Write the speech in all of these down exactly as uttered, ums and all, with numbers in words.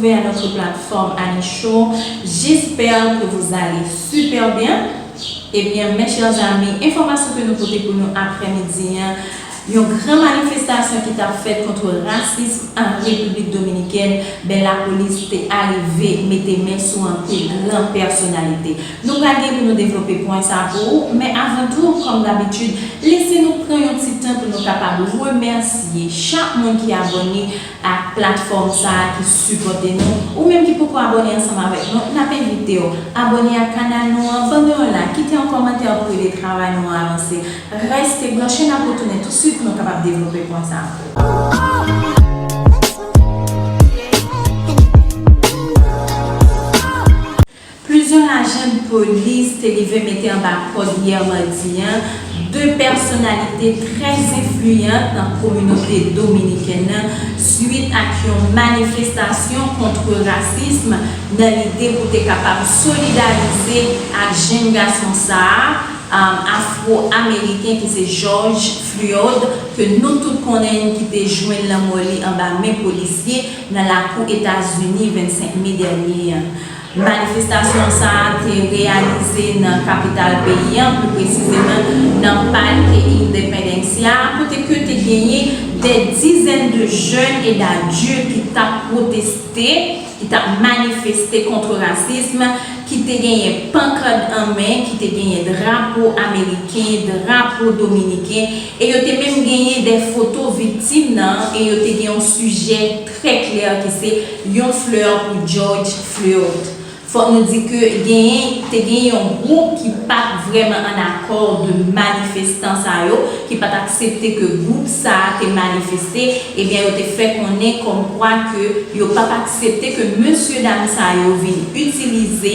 Bienvenue à notre plateforme Annie Show. J'espère que vous allez super bien. Eh bien, mes chers amis, enfòmasyon ke nou pote pou nou aprèmidi an, yon gran manifestasyon ki t ap fèt kont rasism an Repiblik Dominikèn, ben lapolis te arive mete men sou anpil gran pèsonalite. Nou pral gen pou nou devlope pwen sa pou ou, men avan tou, kòm dabitid, lese nou pran yon ti tan pou nou kapab remèsye chak moun ki abòne ak platfòm sa a ki sipòte nou. Ou menm ki poko abòne ansanm avèk nou, n ap envite w abòne ak kanal nou an, ban nou yon like, kite yon kòmantè pou ede travay nou an avanse. Reste branche, n ap retounen tousuit pou nou kapab devlope pwen sa a pou ou. Plizyè ajan polis te rive mete anba kòd yè madi an de pèsonalite trè enfliyan nan kominote dominikèn nan, swit ak yon manifestasyon kont rasism nan lide pou te kapab solidarize ak jenn gason sa a, um, afwo-ameriken ki se George Floyd, ke nou tout konnen ki te jwenn lanmò li anba men polisye nan lakou Etazini vennsenk me dènye an. Manifestasyon sa a te reyalize nan kapital peyi an, pli presizeman nan Parque Independencia, kote ke te genyen des dizaines de jeunes et d'adultes ki t ap pwoteste, ki t ap manifeste kont rasism, ki te genyen pankad an men, ki te genyen drapo ameriken, drapo dominiken, e yo te menm genyen de foto viktim nan, e yo te gen yon sijè trè klè ki se yon flè pou George Floyd. Fòk nou di ke genyen, te gen yon gwoup ki pa t vrèman ann akò de manifestan sa yo, ki pa t aksepte ke gwoup sa a te manifeste, ebyen yo te fè konnen kòmkwa ke yo p ap aksepte ke mesyedam sa yo vin itilize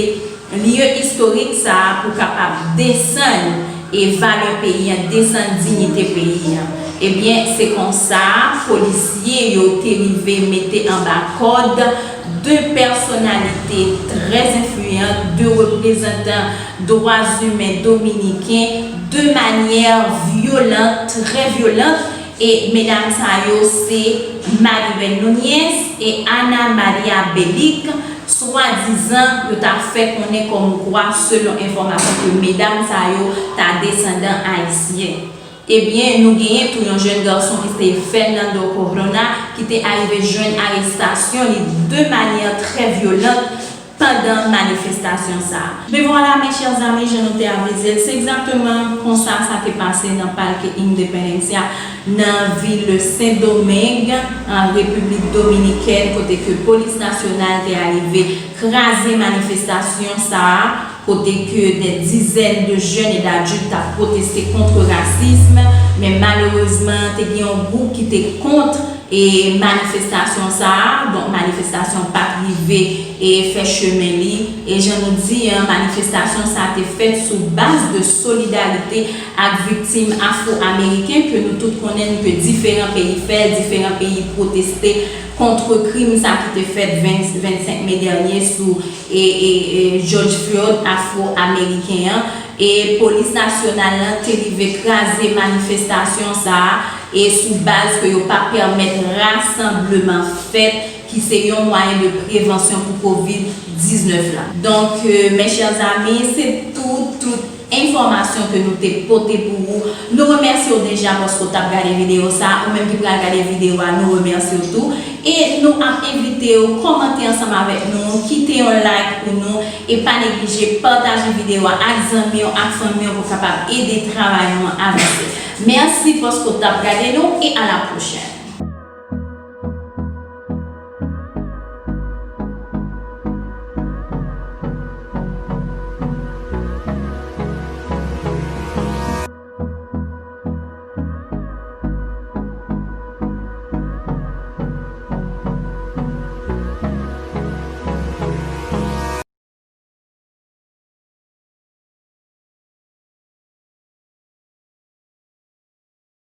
lye istorik sa a pou kapab desann e valè peyi an, desann diyite peyi an. Ebyen, se konsa, polisye yo te rive mete anba kòd de pèsonalite trè enfliyan, de reprezantan dwa imen dominiken, de manyè vyolan, trè vyolan, e medam sa yo se Maribel Nunez e Ana Maria Bellic, swadizan yo ta fè konnen kòmkwa, selon enfòmasyon ke medam sa yo ta desandan ayisyen. Ebyen, nou genyen tou yon jèn gason ki se Fernando Corona ki te arive jwenn arestasyon li de manyè trè vyolan pandan manifestasyon sa a. Men vwala, mes chers amis, jan nou te avize l, se egzakteman konsa sa te pase nan Parque Independencia, nan vil Sendomeng, an Repiblik Dominikèn, kote ke polis nasyonal te arive kraze manifestasyon sa a, kote ke des dizaines de jeunes et d'adultes t ap pwoteste kont rasism, men malerezman, te gen yon gwoup ki te kont e manifestasyon sa a, donk, manifestasyon pa t rive e fè chemen li. E jan nou di an, manifestasyon sa a te fèt sou baz de solidarite ak viktim afwo-ameriken ke nou tout konnen ke diferan peyi fè, diferan peyi pwoteste kont krim sa ki te fèt ven, vennsenk me dènye sou e, e, e George Floyd, afwo-ameriken an. E polis nasyonal lan te rive kraze manifestasyon sa a, e sou baz ke yo pa pèmèt rasanbleman fèt, ki se yon mwayen de prevansyon pou kovid diznèf la. Donk, euh, mes chers amis, se tout, tout enfòmasyon ke nou te pote pou ou. Nou remèsye w deja paske w t ap gade videyo sa a. Ou menm ki pral gade videyo a, nou remèsye w tou. E nou ap envite w kòmante ansanm avèk nou, kite yon like pou nou, e pa neglije pataje videyo a ak zanmi w, ak fanmi w pou kapab ede travay nou an avanse. Mèsi paske w t ap gade nou, e a la pwochèn.